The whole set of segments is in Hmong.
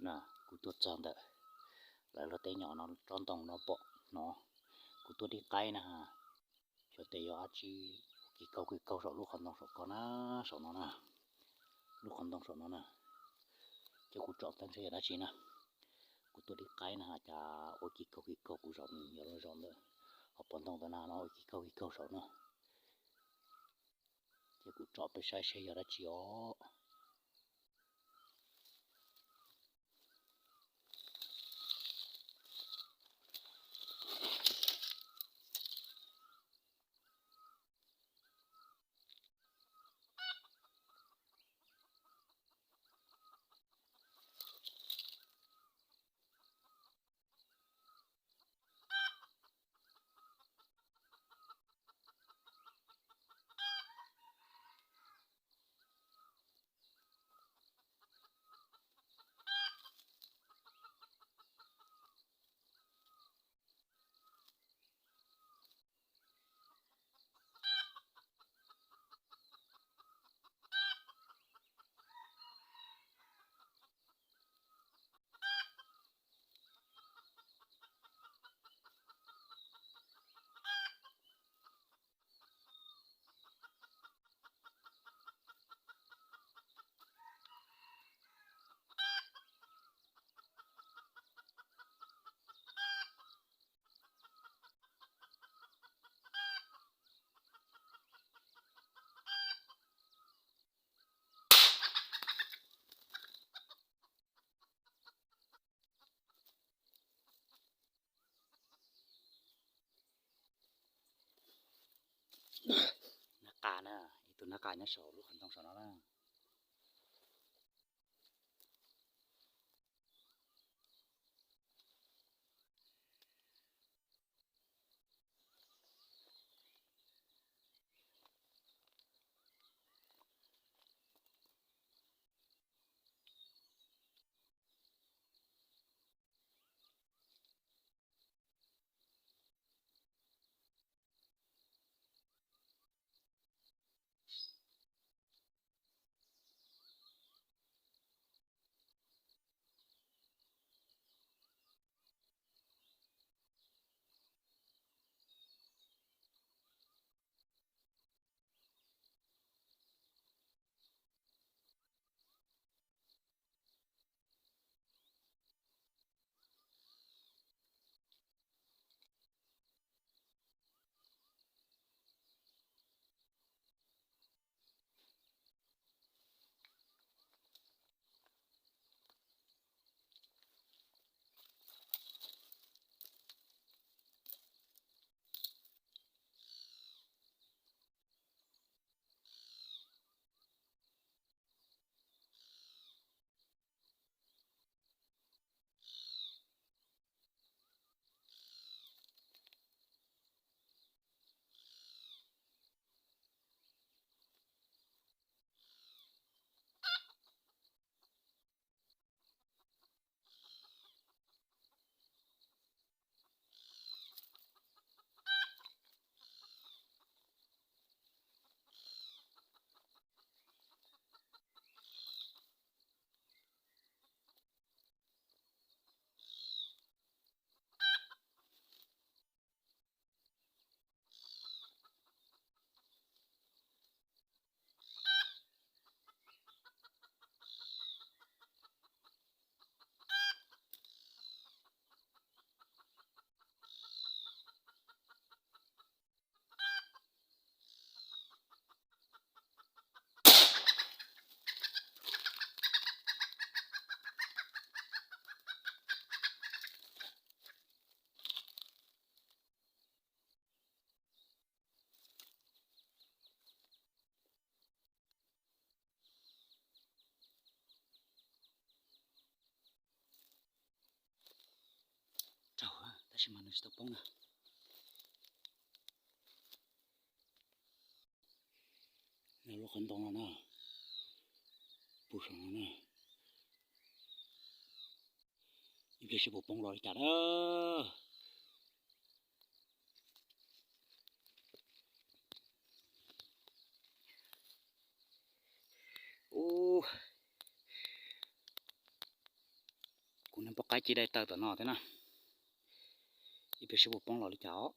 Na, kuv tuaj txog ntawm lawv lub teb nyom no, tsob ntoo no pom no, kuv tuaj dib qaib na. Xyov tes yog dab tsi ua kis kaug kis kaug saum lub qhov ntoo saum ko na, saum no na, lub qhov ntoo saum no na. Ces kuv tsom teb ntshe yog dab tsi na. Kuv tuaj dib qaib na, cas ua kis kaug kis kaug kuv zaum, yog los zaum ntawm hauv paus ntoo ntawd na, no ua kis kaug kis kaug saum no. Ces kuv tsom peb saib seb yog dab tsi os. Nab qa na, ib tug nab qa nyob saum lub qhov ntoo saum no na. Raug, tab sis mas nws tsis tau poob na. Lub qhov ntoo no na, puag saum no na, ib pliag seb puas poob los li cas na. Ub, Pom qaib ci dai taw tom no thiab na. Ib pliag seb puas poob los li cas os.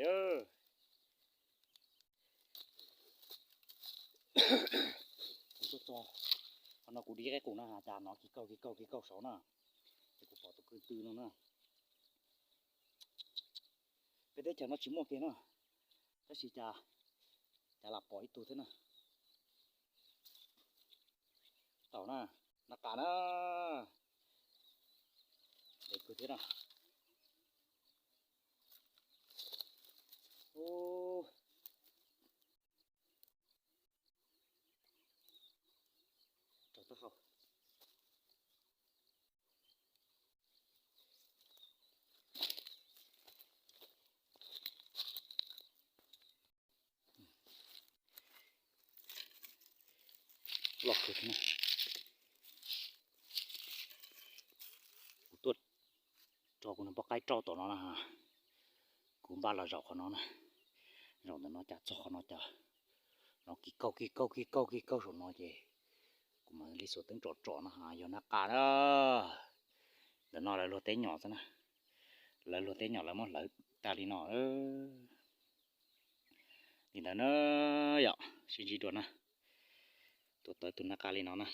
Lawm, kuv tuaj txog Qhov no kuv dib qaib qus no cas nov kig kaug kig kaug kig kaug saud na. Ces kuv pom tus kwv tw no na. Peb teb chaws no tsis muaj kiag no, tab sis cas, cas lam pom ib tug thiab na. Tau na, na qas na. Dev kawg thiab na. Rau taub hau. Loj kawg thiab na. Kuv tuaj tso kuv niag poj qaib rau tom no na. Kuv npaj los zaum qhov no na. Zaum ntawm no cas txog qhov no cas nov kig kaug kig kaug kig kaug kig kaug saum no ces kuv mam li xuas teeb tsom tsom no yog nab qa na. Ntawm no lawv luag teb nyom xwb na. Lawv luag teb nyom lawv muab hlawv tag li no. Li ntawd na yom, sib ntsib dua na. Tuaj tau tus nab qa li no na.